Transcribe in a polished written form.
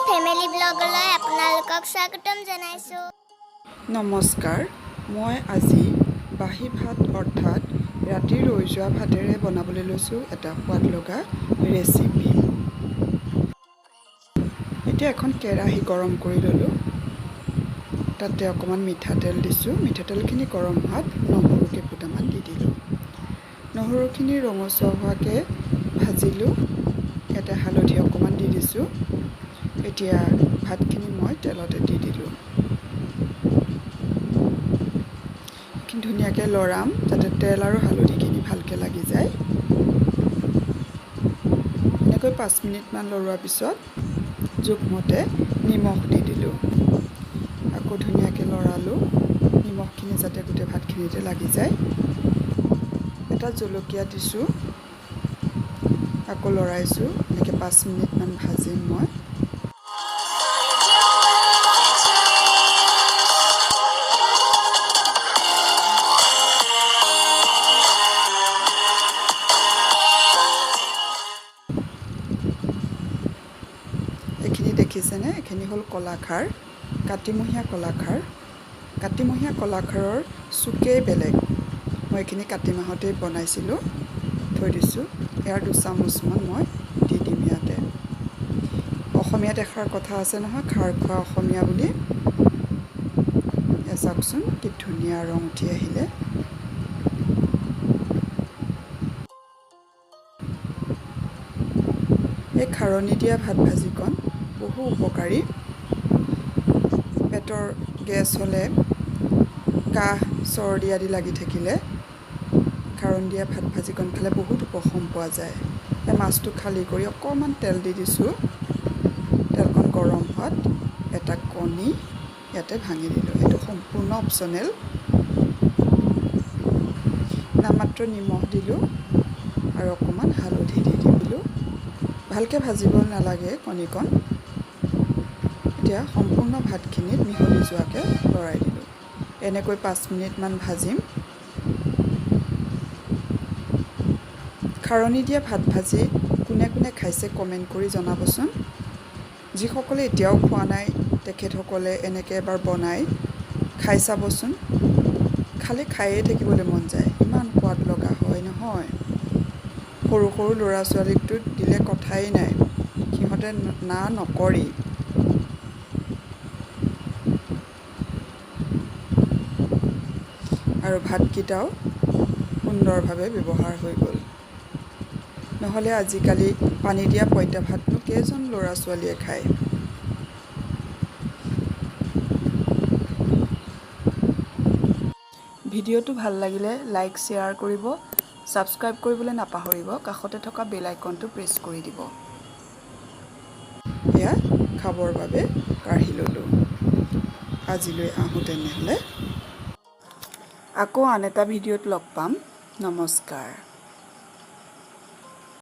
Family ব্লগলৈ আপোনালোকক স্বাগতম জনাইছোঁ। নমস্কাৰ। মই আজি বাহী ভাত, অৰ্থাৎ ৰাতি ৰৈ যোৱা ভাতেৰে বনাবলৈ লৈছোঁ এটা সোৱাদ লগা ৰেচিপি। এতিয়া এখন কেৰাহী গৰম কৰি ল'লোঁ। তাতে অকণমান মিঠাতেল দিছোঁ। মিঠাতেলখিনি গৰম হোৱাত নহৰু কেইফুটামান দি দিলোঁ। নহৰুখিনি ৰঙচুৱা হোৱাকৈ ভাজিলোঁ। ইয়াতে হালধি অকণমান দি দিছোঁ। এতিয়া ভাতখিনি মই তেলতে দি দিলোঁ। এইখিনি ধুনীয়াকৈ লৰাম, যাতে তেল আৰু হালধিখিনি ভালকৈ লাগি যায়। এনেকৈ 5 মিনিটমান লৰোৱাৰ পিছত জোখমতে নিমখ দি দিলোঁ। আকৌ ধুনীয়াকৈ লৰালোঁ, নিমখখিনি যাতে গোটেই ভাতখিনিতে লাগি যায়। এটা জলকীয়া দিছোঁ। আকৌ লৰাইছোঁ। এনেকৈ 5 মিনিটমান ভাজিম মই। এইখিনি দেখিছেনে? এইখিনি হ'ল কলাখাৰ, কাতিমহীয়া কলাখাৰ। কাতিমহীয়া কলাখাৰৰ চুকেই বেলেগ। মই এইখিনি কাতি মাহতেই বনাইছিলোঁ, থৈ দিছোঁ। ইয়াৰ দুচামুচমান মই দি দিম ইয়াতে। অসমীয়াত এষাৰ কথা আছে নহয়, খাৰ খোৱা অসমীয়া বুলি। এয়া চাওকচোন, কি ধুনীয়া ৰং উঠি আহিলে। এই খাৰণি দিয়া ভাত ভাজিকণ বহু উপকাৰী। পেটৰ গেছ হ'লে, কাহ, চৰ্দি আদি লাগি থাকিলে খাৰণি দিয়া ভাত ভাজিকণ খালে বহুত উপশম পোৱা যায়। এই মাছটো খালী কৰি অকণমান তেল দি দিছোঁ। তেলকণ গৰম হোৱাত এটা কণী ইয়াতে ভাঙি দিলোঁ। এইটো সম্পূৰ্ণ অপশ্যনেল। নামমাত্ৰ নিমখ দিলোঁ আৰু অকণমান হালধি দি দিলোঁ। ভালকৈ ভাজিব নালাগে কণীকণ। এতিয়া সম্পূৰ্ণ ভাতখিনিত মিহলি যোৱাকৈ লৰাই দিলোঁ। এনেকৈ 5 মিনিটমান ভাজিম। খাৰণি দিয়া ভাত ভাজি কোনে কোনে খাইছে, কমেণ্ট কৰি জনাবচোন। যিসকলে এতিয়াও খোৱা নাই, তেখেতসকলে এনেকৈ এবাৰ বনাই খাই চাবচোন। খালে খায়ে থাকিবলৈ মন যায়, ইমান সোৱাদ লগা হয় নহয়। সৰু সৰু ল'ৰা ছোৱালীকতো দিলে কথাই নাই, সিহঁতে না নকৰেই। আৰু ভাতকেইটাও সুন্দৰভাৱে ব্যৱহাৰ হৈ গ'ল। নহ'লে আজিকালি পানী দিয়া পঁইতা ভাতনো কেইজন ল'ৰা ছোৱালীয়ে খায়? ভিডিঅ'টো ভাল লাগিলে লাইক, শ্বেয়াৰ কৰিব, ছাবস্ক্ৰাইব কৰিবলৈ নাপাহৰিব। কাষতে থকা বেল আইকনটো প্ৰেছ কৰি দিব। এয়া খাবৰ বাবে কাঢ়ি ল'লোঁ। আজিলৈ আহোঁ তেনেহ'লে। আকৌ আন এটা ভিডিঅ'ত লগ পাম। নমস্কাৰ।